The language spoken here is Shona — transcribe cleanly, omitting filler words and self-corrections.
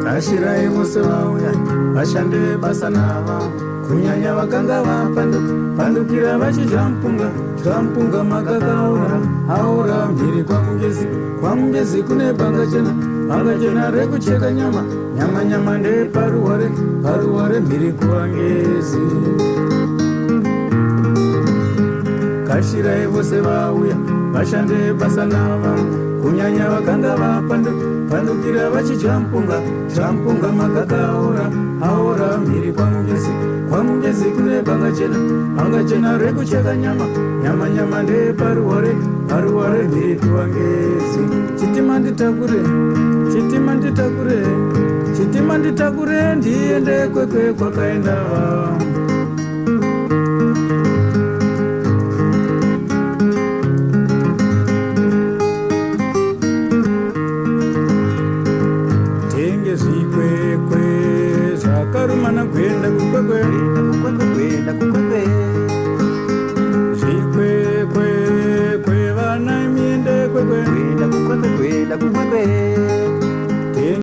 Kashirai vose vauya, vashandi vebasa nava, kunyanya vakanga vapanduka pandukira vachidya mupunga, dya mupunga makakaora aora mhiri kwaMungezi. KwaMungezi kune banga chena, banga chena rekucheka nyama, nyama nyama ndeparuware, paruware mhiri kuvaNgezi. Kashirai vose vauya, vashandi vebasa nava, kunyanya vakanga vapanduka pandukira vachidya mupunga, dya mupunga makakaora aora mhiri kwaMungezi. KwaMungezi kune banga chena, banga chena rekucheka nyama, nyama nyama ndeparuware, paruware mhiri kuvaNgezi. Chitima nditakure, chitima nditakure, chitima nditakure, ndiende Kwekwe kwakaenda.